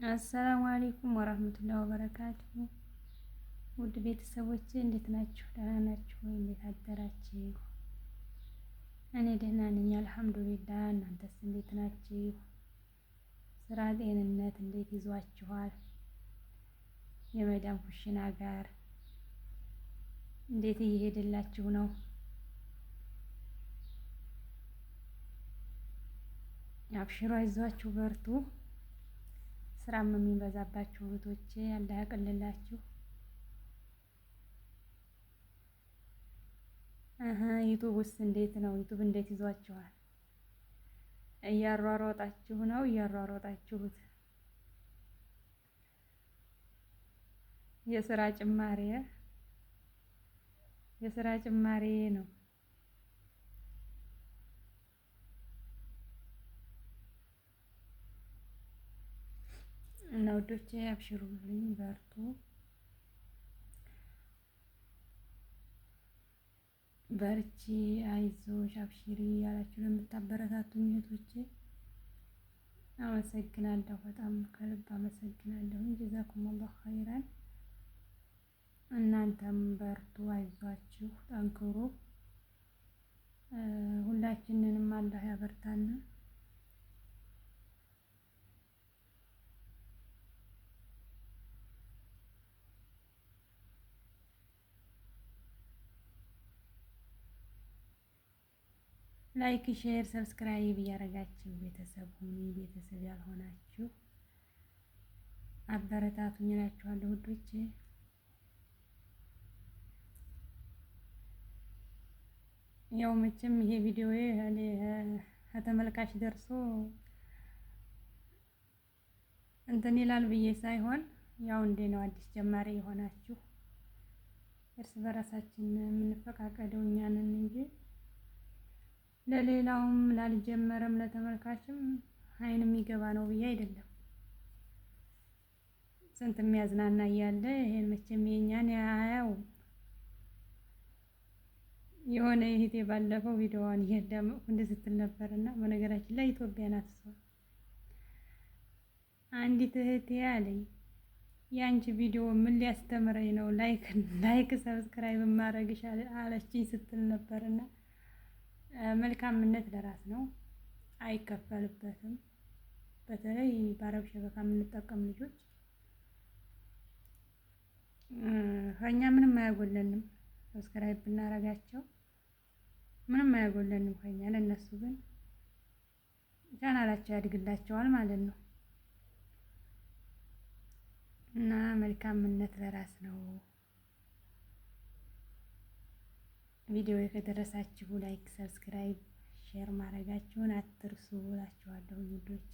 السلام عليكم ورحمة الله وبركاته። ውድ ቤተሰቦቼ እንዴት ናችሁ? ደህና ናችሁ ወይ? እንዴት አደራችሁ? እኔ ደህና ነኝ الحمد لله። እናንተስ እንዴት ናችሁ? ስራ፣ ጤንነት እንዴት ይዟችኋል? የመዳም ኩሽና ጋር እንዴት እየሄደላችሁ ነው? አብሽሮ አይዟችሁ፣ በርቱ። ስራም የሚበዛባችሁ እህቶቼ አላህ ያቅልላችሁ። እህ YouTube ውስጥ እንዴት ነው? YouTube እንዴት ይዟችኋል? እያሯሯጣችሁ ነው? እያሯሯጣችሁት የስራ ጭማሬ የስራ ጭማሬ ነው። እና ውዶቼ አብሽሩልኝ፣ በርቱ። በርቺ፣ አይዞሽ፣ አብሽሪ ያላችሁ ለምታበረታቱኝ እህቶቼ አመሰግናለሁ። በጣም ከልብ አመሰግናለሁ። ጀዛኩም አላሁ ኸይራን። እናንተም በርቱ፣ አይዟችሁ፣ ጠንክሩ። ሁላችንንም አላህ ያበርታን። Like፣ share፣ subscribe እያደረጋችሁ ቤተሰብ ሁኑ። ቤተሰብ ያልሆናችሁ አበረታቱኝ እላችኋለሁ ውዶቼ። ያው መቼም ይሄ ቪዲዮ ከተመልካች ደርሶ እንትን ይላል ብዬ ሳይሆን ያው እንዴ ነው አዲስ ጀማሪ የሆናችሁ እርስ በራሳችን የምንፈቃቀደው እኛ ነን እንጂ ለሌላውም ላልጀመረም ለተመልካችም አይን የሚገባ ነው ብዬ አይደለም። ስንት የሚያዝናና እያለ ይሄን መቼም የኛን አያውም። የሆነ እህቴ ባለፈው ቪዲዮዋን እያዳመጥኩ እንደዚህ ስትል ነበር። እና በነገራችን ላይ ኢትዮጵያ ናት እሷ። አንዲት እህቴ አለኝ የአንቺ ቪዲዮ ምን ሊያስተምረኝ ነው like like subscribe ማድረግሽ አለችኝ ስትል ነበርና መልካምነት ለራስ ነው፣ አይከፈልበትም። በተለይ በአረብ شبكة የምንጠቀም ልጆች ከኛ ምንም አያጎለንም። Subscribe ብናረጋቸው ምንም አያጎለንም ከኛ። ለእነሱ ግን ቻናላቸው ያድግላቸዋል ማለት ነው። እና መልካምነት ለራስ ነው። ቪዲዮ ከደረሳችሁ like፣ subscribe፣ share ማድረጋችሁን አትርሱ እላችኋለሁ ውዶቼ።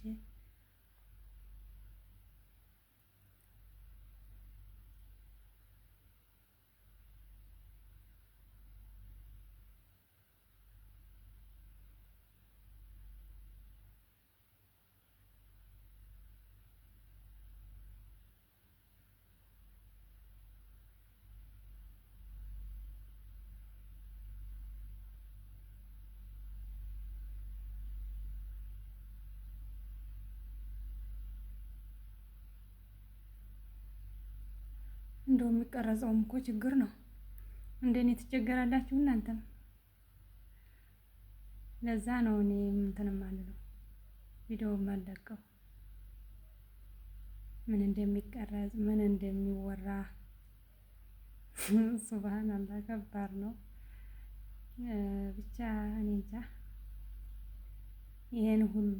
እንደው የሚቀረጸውም እኮ ችግር ነው። እንደኔ ትቸገራላችሁ እናንተም። ለዛ ነው እኔ እንትን የማልለው ቪዲዮ የማልለቀው ምን እንደሚቀረጽ ምን እንደሚወራ ሱብሃን አላህ ከባድ ነው። ብቻ እኔ እንጃ ይሄን ሁሉ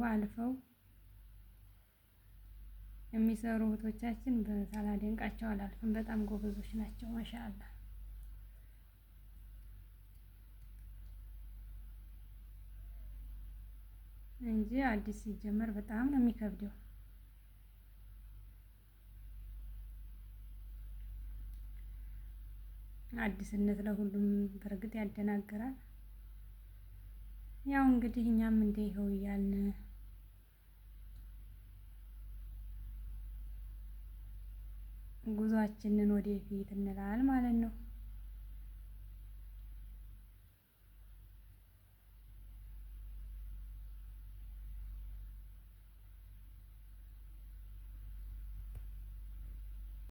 አልፈው የሚሰሩ እህቶቻችን ሳላደንቃቸው አላልፍም። በጣም ጎበዞች ናቸው። ማሻአላህ እንጂ አዲስ ሲጀመር በጣም ነው የሚከብደው። አዲስነት ለሁሉም በእርግጥ ያደናግራል። ያው እንግዲህ እኛም እንደ ይኸው እያልን ጉዟችንን ወደፊት እንላል ማለት ነው።